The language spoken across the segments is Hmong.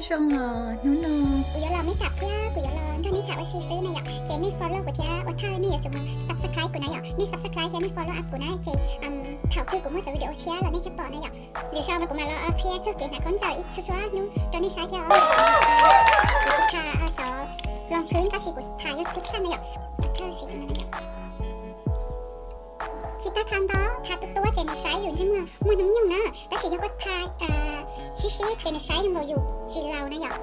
Zoo os, hnub no kuv yuav los make up thiab kuv yuav los nrog nej tham ua si xwb na yom. Ces nej follow kuv thiab ua thawj nej yuav tsum mus subscribe kuv na yom. Nej subscribe thiab nej follow up kuv na ces thaum twg kuv muaj cov video tshiab los nej thiaj pom na yom. Lwm zaus mas kuv mam los qhia txog kev hnav khaub ncaws ib txhua txhua hnub rau nej saib thiab os. Kuv tsis tham cov loo phwb tab sis kuv tham yog kuv channel na yom. Ua thawj siv tus no na yom. Tsis tas tham ntau, tham tua tua ces nws saib yus ntsej muag muaj hnub nyoog na, tab sis yog koj tham sib sib ces nws saib zoo nkaus yus tsis laus na yom.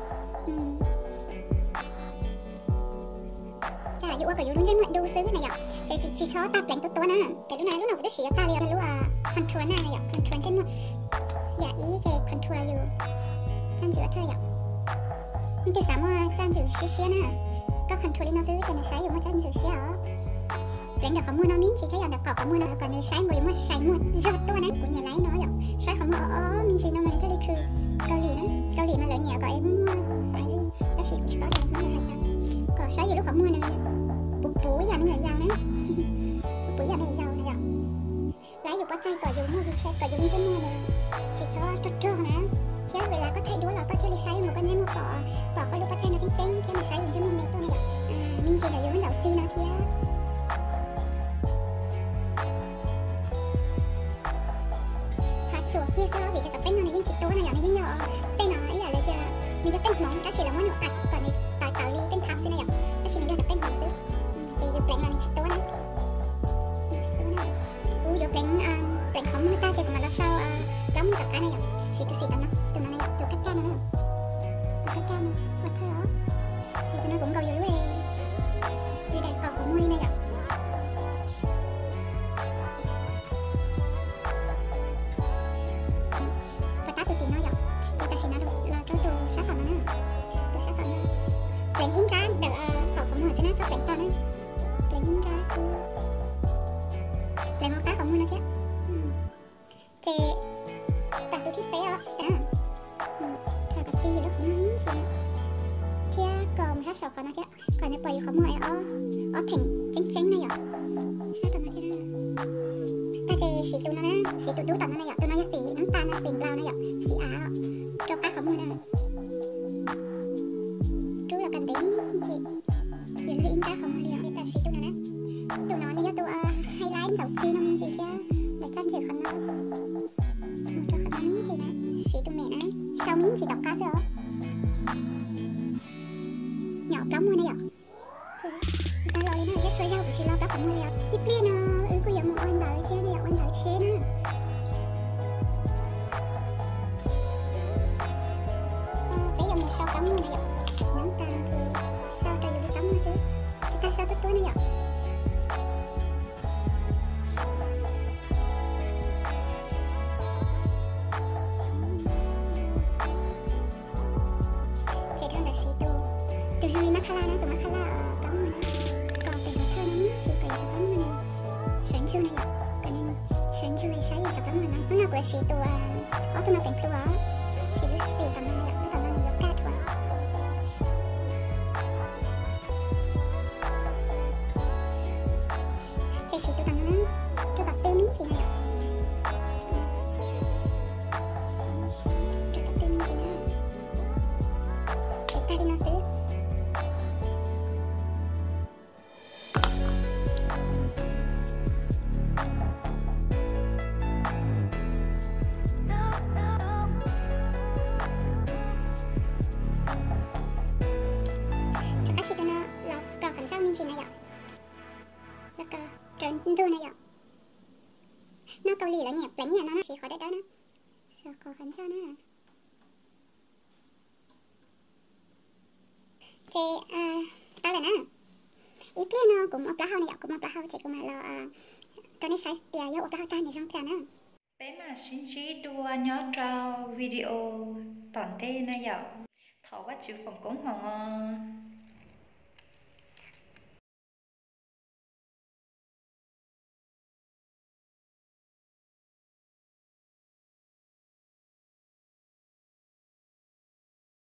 Yus ua kom yus lub ntsej muag du xwb na yom, ces tsis txhob tag pleev tua tua na. Ces lub no lub no kuv twb siv yuav tag li lub contour na yom, contour ntsej muag. Yam ib ces contour yus txaj ntsws thawj yom. Leej twg xav muaj txaj ntsws siab siab na, koj contour li no xwb ces nws saib yus muaj txaj ntsws siab os. Pleev ntawm qhov muag no me ntsis thiab yom, ntawm qaum qhov muag no kom nws saib nkaus yus muaj sai muag zog tuaj na. Kuv nyiam laib no yom, saib qhov muag ob ob me ntsis no mas nws thiaj li khw Kaus Lim na. Kaus Lim mas lawv nyiam kom es muaj muag ais li, tab sis kuv tsis paub tias Hmoob lawv hais cas, kom saib yus lub qhov muag nws puv puv ib yam me nyuam yaus na. Puv puv ib yam me nyuam yaus na yom. Laib yus pov tseg kom yus muaj vij tseg kom yus lub ntsej muag nws tsis txhob rog rog na, thiab vim las koj thaij duab los koj thiaj li saib mus koj ntsej muag pom, pom koj lub pov tseg no tseeb tseeb thiab nws saib yus ntsej muag me tuaj na yom. Me ntsis ntawm yus lub ntaum xi no thiab. Txhuam kiag xwb vim tias cov peeb no nws yeej tsis tuab na yom, nws yeej yog tej no ib yam li tias nws yog peej hmoov tab sis lawv muab nws qas kom nws tawv tawv li peej thab xwb na yom, tab sis nws yog cov peej hmoov xwb. Ces yus pleev los nws tsis tuab na. Nws tsis tuab na. Kuv yuav pleev, pleev qhov muag tag ces kuv mam los sau plaub muag tom qab na yom. Siv tus xim tom no, tus no na yom, tus kaj kaj no na. Tus kaj kaj no ua thawj os. Siv tus no kuv nkaus yus lub, yus daim qaum qhov muag li na yom. Puas tab tus tim no yom? Ces tam sim no los rau tus sab tom no na. Tus sab tom no. Pleev ib nrab ntawm qaum qhov muag xwb na, txhob pleev tag na. Pleev ib nrab xwb. Pleev hauv qab qhov muag no thiab. Ces tawm tus thib peb os. Thaum kom ti yus lub qhov muag ib ntsis thiab kom mus sab saum qhov no thiab kom nws pom yus qhov muag es ob, ob theem tseeb tseeb na yom. Sab tom no thiab. Tag ces siv tus no na, siv tus dub tom no na yom, tus no yog xim nab tas no, xim nplaus no yom, xim av rau qab qhov muag na. Rub los kom ntev ntsis, yus lub ib nrab qhov muag li os. Tam siv tus no na, tus no nws yog tus highlight ntsaum txi no me ntsis thiab ntawm txaj ntswg qhov no. Mus rau qhov no me ntsis na, siv tus mem na, sau me ntsis tom qab xwb os. Nyom plaub muag na yom. Tsis tas los li na, thiab txhua zaug kuv tsis lo plaub qhov muag li os. Ib pliag no wb kuj yuav mus ua ntawv thiab na yom, ua ntawv tsheb na. Peb yuav mus sau plaub muag na yom, nab tas ces sau rau yus lub plaub muag xwb, tsis tas sau tuab tuab na yom. Ces dhau ntawm siv tus, tus zoo li mab khab laj na, tus mab khab laj plaub muag na, kom pleev hauv thawj no, siv kom yus cov plaub muag no sawv ntsug na yom, kom nws sawv ntsug li saib yus cov plaub muag no. Hnub no kuv siv tus, ob tug no pleev plhu os, siv lub xim tom no na yom, lub tom no nws yuav kaj dhau. Ces siv tus tom no na, tus tom tw me ntsis na yom. Tus tom tw me ntsis na. Ces tag li no xwb. Rov qab siv tus no los kos qhov ntsauj me ntsis na yom. Los kos raws ntug na yom. Noj Kaus Lim lawv nyiam pleev ib yam no na, siv qhov dawb dawb na. Kos qhov ntsauj na. Ces tau lawm na. Ib pliag no kuv mus ua plaub hau na yom, kuv mus ua plaub hau ces kuv mam los rau nej saib tias yog ua plaub hau tag nws zoo cas na. Peb mam sib ntsib dua nyob rau video tom ntej na yom. Thov Vajtswv foom koob hmoov os.